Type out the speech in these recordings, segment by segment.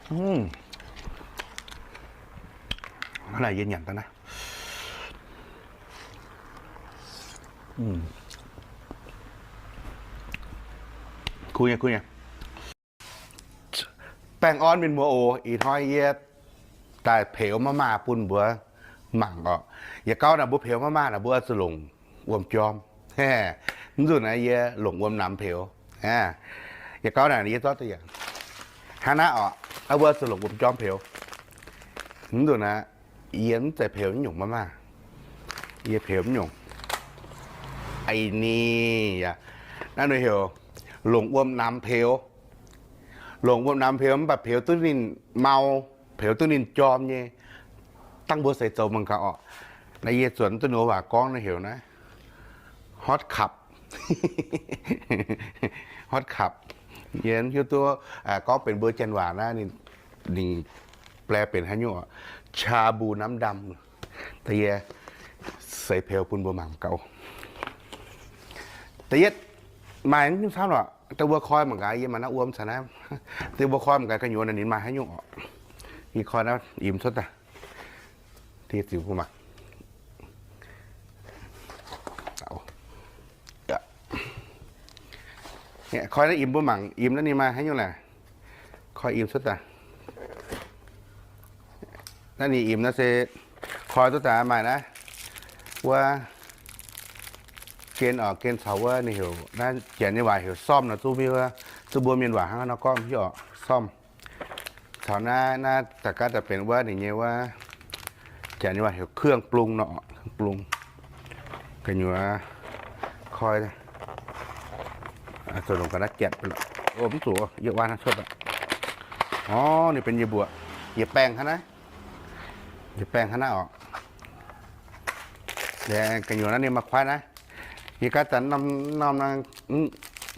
Hnangv naaic yie nyanc daaih naaiv. Kuv nyei, kuv nyei. Baengh orn mienh muoz oc, ih hnoi yie daaih peux maiv maaih bun mbuo mangc oc. Yietc gauh naaic mbuo peux maiv maaih naaic mbuo oix zuqc longc wuom jorm. Mv nzunc naaiv yie longc wuom namx peux. Yietc gauh naaic yie zorqv deix yaac hnangv naaiv oc, mbuo oix zuqc longc wuom jorm peux. Mv nzunc naaiv yie mv zeiz peux mv nyungc maiv maaih. Yie peux mv nyungc. Ih ni yaac naaiv ninh heuc longc wuom namx peux. Longc wuom namx peux mv baac peux duqv ninh mau, peux duqv ninh jorm nyei. Dangh mbuo seix zoux mangc gaax oc. Naaiv yie zuonx duqv ninh waac gorngv naaiv heuc naaiv hot cup. Hot cup. Yie hiuv duqv gorngv benx mbuo janx waac naaiv ninh แปล benx haaix nyungc oc. ชาบูน้ำดำ. Da'yietv seix peux bun mbuo mangc gaax. Da'yietv maaih nyungc camv lorqc. Da'mbuo koi mangc gaax, yie maaih naaiv wuom caux naaiv. Da'mbuo koi mangc gaax gu'nyuoz naaiv ninh maaih haaix nyungc oc. Yie koi naaiv imx cuotv daaih. Da'yietv ziux bun mangc. Koi naaiv imx bun mangc, imx naaiv ninh maaih haaix nyungc laeh. Koi imx cuotv daaih. Naaiv ninh imx naaiv se koi duqv daaih maaih naaiv wuov gen oc, gen caux wuov ninh heuc naaiv janx nyei waac heuc ซ่ອມ nor, zuqc mbuo mienh waac hnangv nor gorngv hiuv oc, ซ่อม. Caux naaiv, naaiv da'gaav daaih benx wuov ninh nyei wuov janx nyei waac heuc เครื่องปรุง nor, เครื่องปรุง. Gu'nyuoz koi zoux longc ga'naaiv jatv, mv zuqc yie wuov hnangv cuotv. Orv, ninh benx yietc mbuoqc, yietc baengh hnangv naaiv. Yietc baengh hnangv naaiv oc. Gu'nyuoz naaiv ninh maaih kuaaiv naaiv. Yie gaav zanc norm, norm mv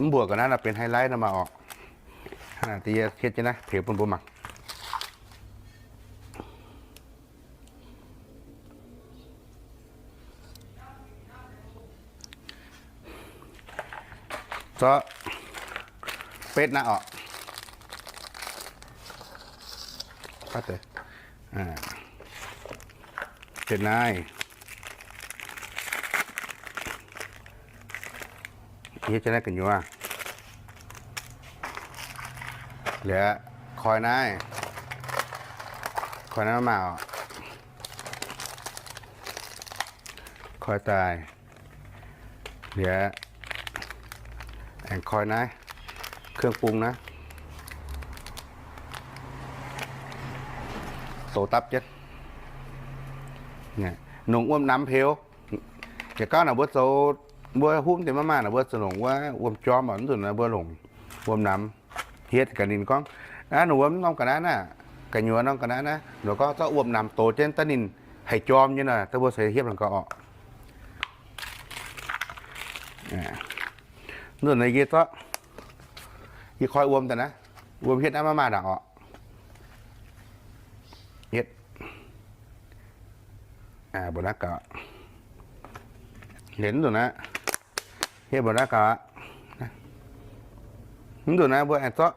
mbuoqc ga'naaiv nor benx ไฮไลท์ nor maah oc. Hnangv naaic yie hietv jienv naaiv peux bun mbuo mangc. Zorqv betv naaiv oc. Betv naaiv. Yie hietv jienv naaiv gu'nyuoz. Liuz koi naaiv, koi naaiv maah oc. Koi daaih. Liuz aengx koi naaiv เครื่องปรุง naaiv, douz dapv jienv. Longc wuom namx peux. Yietc gauh naaic mbuo zoux, mbuo huv deix maiv maaih naaic mbuo zuqc longc wuov wuom jorm oc. Mv nzunc naaic mbuo longc wuom namx hietv gaax ninh gorngv, naaiv wuom norm ga'naaiv naaiv, gu'nyuoz norm ga'naaiv naaiv, ninh gorngv zorqv wuom namx douz jienv daaih ninh haih jorm nyei nor, daaih mbuo ceix hietv mangc gaax oc. Mv nzunc naaiv yie zorqv, yie koi wuom daaih naaiv, wuom hietv naaiv maiv maaih ndaangc oc. Hietv mbuo naaiv gaax, liuz mv nzunc naaiv, hietv mbuo naaiv gaax, mv nzunc naaiv mbuo aengx zorqv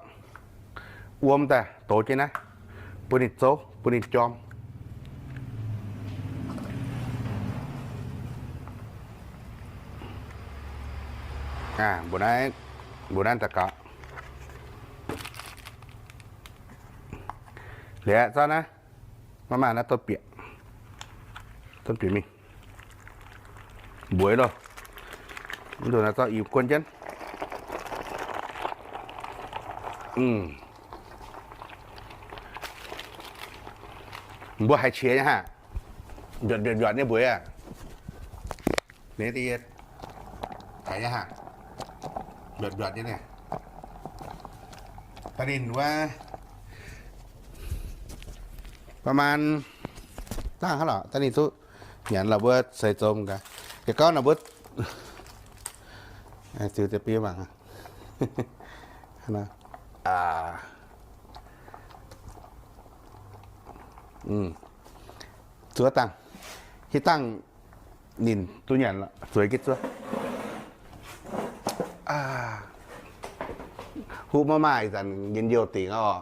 wuom daaih douz jienv naaiv, bun ninh zouv, bun ninh jorm. Mbuo naaiv, mbuo naaiv daaih gaax. Liuz zorqv naaiv, maiv maaih naaiv domh bieqc, domh bieqc mingh mbuox loh. Mv nzunc naaiv zorqv imx guon jienv. Mbuo haiz qiex nyei haah, mbiortc mbiortc mbiortc nyei mbuox aqv. Ninh haiz nyei haah, mbiortc mbiortc nyei. Da'ninh wuov ประมาณ dangh hnangv lorqc, da'ninh duqv nyanc lorqc, mbuo seix zoux gaax. Yietc gauh naaic mbuo ziux deix biei mangc. Zuov dangh, hitv dangh ninh duqv nyanc lorqc, zueiz jienv zuov. Huv maiv maaih, ih zanc njien-youh dingc oc.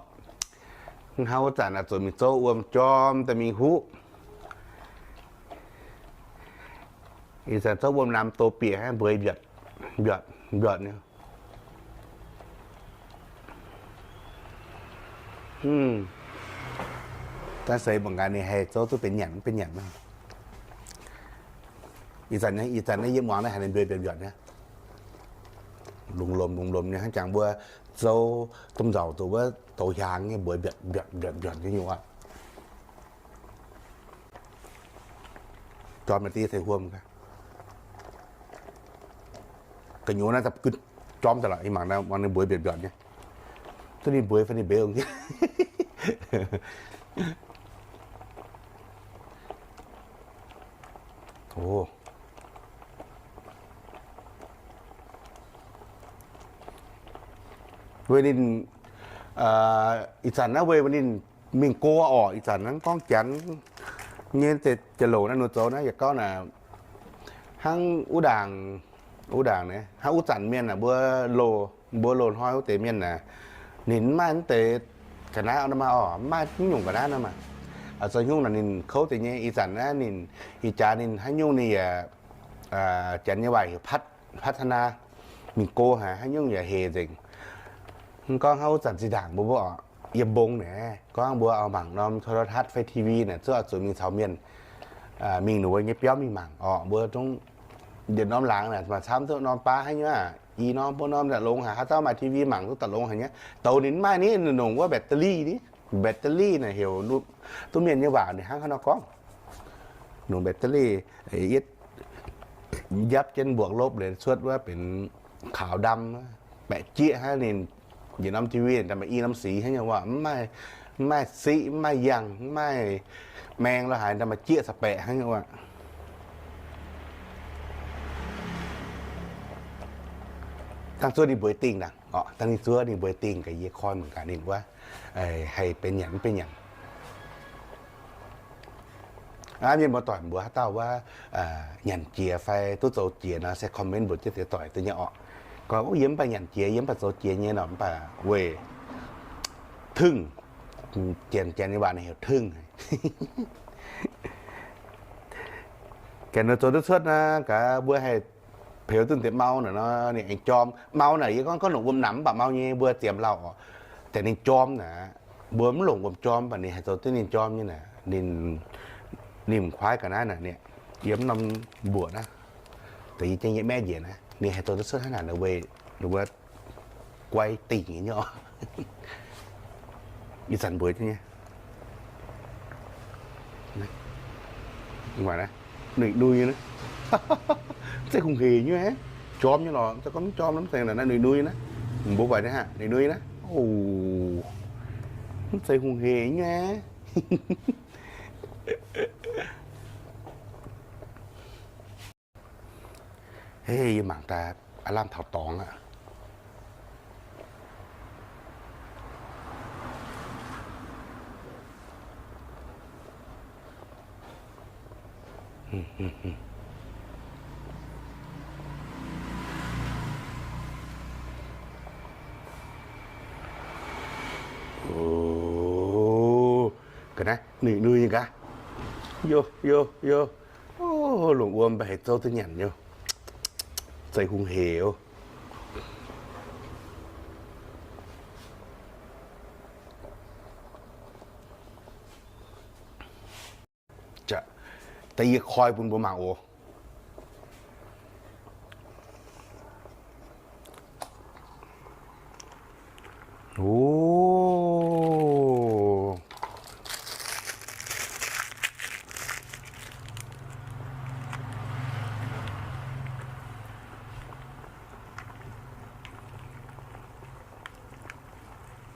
Hnangv wuov zanc aah, zuqc mingh zouv wuom jorm daaih mingh huv. Ih zanc zouv wuom naamh doz bieqc hnangv, mbueix mbiatc, mbiatc, mbiatc nyei. Daaih seix mangc gaax ninh haih zouv duqv benx nyanc mv benx nyanc. Ih zanc, ih zanc naaiv yie muangx naaiv haiz ninh mbueix mbiatc mbiatc nyei. Lungz lomh lungz lomh nyei, hnangv jangx mbuo zouv domh nzauc zuqc wuov douz hiaangx nyei, mbueix mbiatc mbiatc mbiatc mbiatc nyei nyungc aqv. Jorm naaiv deix ceix huom ga'nyuoz naaiv daaih gux jorm daaih lorqc. Ih mangc naaiv, mangc ninh mbueix mbiatc mbiatc nyei. Duqv ninh mbueix fai ninh mbeux. Weic ninh, ih zanc naaiv weic ninh mingh go orqc. Ih zanc naaiv gorngv Janx nyei jiex louc naaiv, ninh zoux naaiv yietc gauv naaic, hnangv wuov ndaangc, wuov ndaangc naaiv, hnangv wuov zanc mienh aah, mbuo loz, mbuo loz-hnoi wuov deix mienh aah, ninh mv maaih naaiv deix ga'naaiv nor maah orqc, mv maaih nyungc ga'naaiv nor maah. Zoux haaix nyungc naaic ninh kouv deix nyei. Ih zanc naaiv ninh, ih jaax ninh haaix nyungc ninh yaac, Janx nyei waac heuc พัฒนา, mingh go haic, haaix nyungc yaac hec nzengc. Mv gorngv hnangv wuov zanc zinh ndaangc mbuo, mbuo oc, yiem mbong naaic, gorngv mbuo oix mangc norm โทรทัศน์ fai T V naaic, zuqc oix zuqc mingh caux mienh mingh ninh mbuo nyei biauv mingh mangc orqc. Mbuo zungv yietc norm laangz naaic maaih camv duqv norm baav haaix nyungc aqv, i norm bun norm daaih longx haic, haaix dauh maaih T V mangc duqv daaih longx haic nyei. Douz ninh mv maaih ni, ninh nongc wuov แบตเตอรี่ ni. แบตเตอรี่ naaic heuc duqv mienh nyei waac ninh hnangv haaix nor gorngv, nongc แบตเตอรี่ yietv, yapv jienv บวกลบ liuz cuotv wuov benx ขาวดำ, baeqc jieqv hnangv. Ninh njiec norm T V daaih maaih i norm sic hnangv nyei waac, mv maaih siqv, mv maaih yangh, mv maaih maeng lo haaix, daaih maaih jieqv caux baeqc hnangv nyei waac. Dangh zuov ninh mbueix dingh dangh, dangh ninh zuov ninh mbueix dingh gaax, yie koi mangc gaax ninh wuov haih benx nyanc mv benx nyanc. Aav, mienh muoz-doic mbuo haaix dauh wuov nyanc jiex fai duqv zoux jiex nor, se comment mbuox jienv deix doic duqv nyei orqc. Gorngv yie mv baac nyanc jiex, yie mv baac zoux jiex nyei nor, mv baac weic tengx, Janx, Janx nyei waac ninh heuc tengx. Ga'naaiv zoux duqv cuotv naaic gaax, mbuo haih peux duqv deix mau naaic nor, ninh aengx jorm. Mau naaic yie gorngv, gorngv longc wuom namx mv baac mau nyei, mbuo ziemx lauh oc. Deix ninh jorm naaic, mbuo mv longc wuom jorm, mv baac ninh haih zoux duqv ninh jorm nyei naaic. Ninh m'kuaaiv ga'naaiv naaic, yiem norm mbuoqc naaiv, deix yie jangx nyei maeqv njiec naaiv, ninh haih zoux duqv cuotv hnangv naaic, ninh wuov guai dingc nyei oc. Ih zanc mbuox jienv nyei. Ninh nui, nui nyei, zeiv hungh hec nyei, jorm nyei lorqc, mv zeiz gorngv mv jorm, mv zeiz naaic, nui nui naaiv. Mbuo guaix nyei haic, nui nui naaiv. Oc, mv zeiz hungh hec nyei. Hei, yie mangc daaih aav lamh taux dorngx aqv. Ga'naaiv nui nui nyei gaax. Yo, yo, yo. Longc wuom mv baac haih zouv duqv nyanc nyei. Zeiz hungh hec oc. Da'yietv koi bun mbuo mangc oc. Oc.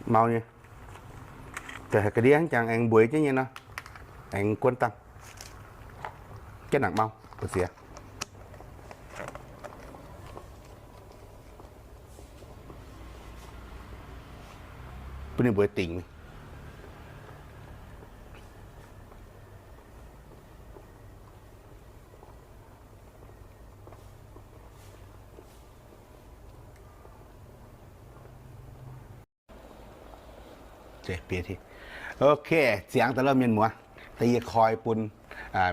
Mau nyei. Ga'ndiev jangx aengx mbueix jienv nyei nor, aengx guon dangh. Jienv nangc mau, mbu'ziex. Bun ninh mbueix dingc. Ok, ziangx daaih lorqc mienh muoz. Da'yietv koi bun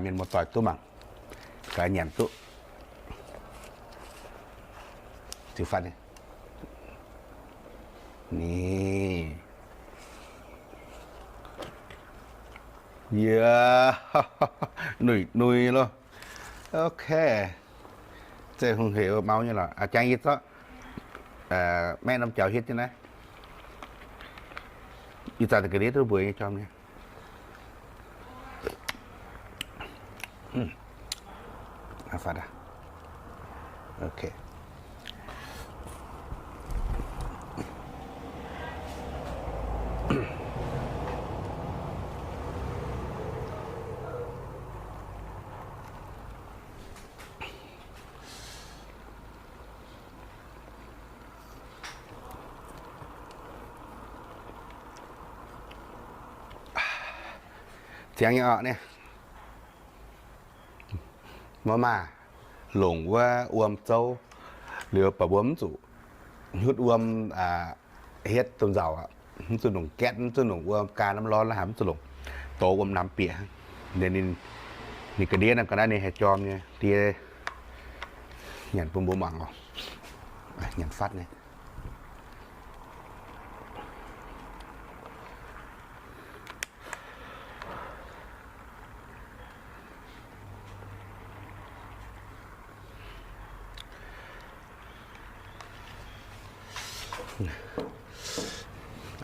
mienh muoz-doic duqv mangc. Gaax nyanc duqv. Ziux fatv nyei. Ni, yie, nui nui loh. Ok. Zeiv hungh hec mau nyei lorqc. A'jang yie zorqv maeqv norm jaux hietv jienv naaiv. Ih zanc ga'ndiev duqv mbuox nyei jorm nyei. Ziangx nyei orqc, maiv maaih longc wuov wuom zouv liuz, baac mbuo mv zuqc hnyutv wuom hietv domh nzauc, mv zuqc longc gatv, mv zuqc longc wuom gaa norm lorz la'haic, mv zuqc longc, douz wuom namx bieqc. Ninh ga'ndiev naaiv ga'naaiv ninh haih jorm nyei. Diev nyanc bun mbuo mangc oc. Nyanc fatv nyei.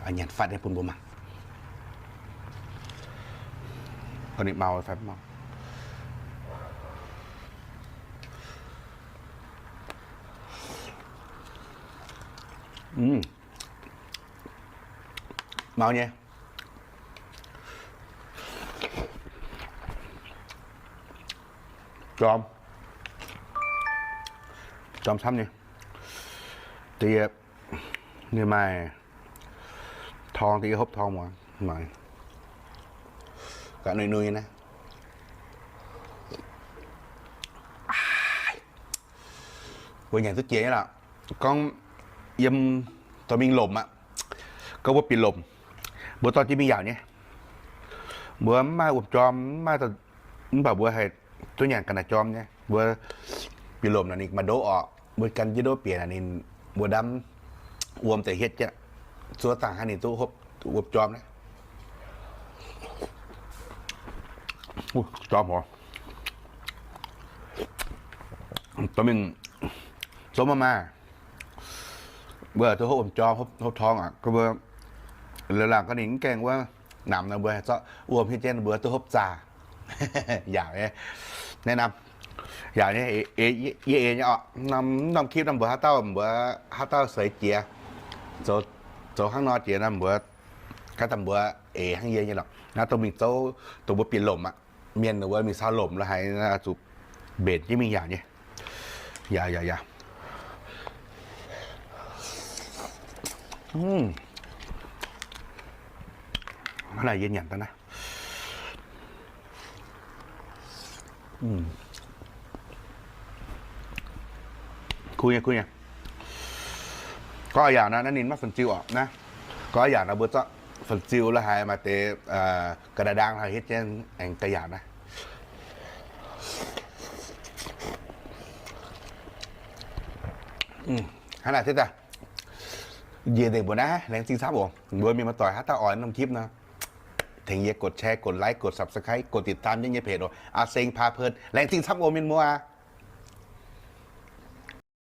Nyanc fatv nyei bun mbuo mangc. Ninh mau fai mv mau? Mau nyei. Jorm, jorm camv nyei. Da'yietv, ninh maaih torng, da'yietv hopv torng muoz, mangc gaax, nui nui naaiv. Mbuo nyanc duqv jiex nyei lorqc. Gorngv yiem dorh mingh lomc aqv. Gorngv mbuo bieqc lomc, mbuo dorh jienv mingh yaauc nyei. Mbuo mv maaih wuom jorm, mv maaih, mv baac mbuo haih duqv nyanc ga'naaiv jorm nyei. Mbuo bieqc lomc naaic ninh maaih ndoqv orqc, mbuo gan jienv ndoqv bieqc naaic ninh, mbuo ndamv wuom deix hietv jienv, zuov dangh hnangv ninh duqv hopv wuom jorm naaiv. Jorm horc. Dorh mingh zouv maiv maaih, mbuo duqv hopv wuom jorm, hopv torng aqv. Mbuo laangh gorngv ninh mv gaengh wuov, namx nor mbuo haih zorqv wuom hietv jienv, mbuo duqv hopv zaah. Yaauc nyei, naaiv norm, yaauc nyei, yie eix nyei orqc. Norm คลิป naaiv mbuo haaix dauh, mbuo haaix dauh seix jiex, zoux hnangv nor jiex nor mbuo, gaav daaih mbuo eix hnangv yie nyei lorqc. Naaiv dongh mingh zouv, dongh mbuo bieqc lomc aqv. Mienh wuov mingh saau lomc la'haiz zuqc mbenc jienv mingh yaauc nyei. Yaac, yaac, yaac. Hnangv naaic yie nyanc daaih naaiv. Kuv nyei, kuv nyei. Gorngv yaauc nor, naaiv ninh maiv fun-ziu orqc naaiv. Gorngv yaauc nor mbuo zorqv fun-ziu la'haiz maaih deix ga'naaiv ndaang la'haiz hietv jienv aengx daaih yaauc naaiv. Hnangv naaic se daaih njiec nzengc mbuo naaiv, laengz zingh camv oc. Mbuo mienh muoz-doic haaix dauh oix norm คลิป nor, tengx yie กดแชร์ กดไลค์ กด subscribe กดติดตาม yie nyei page oc. Aa Seng Paa Peun. Laengz zingh camv oc mienh muoz aac.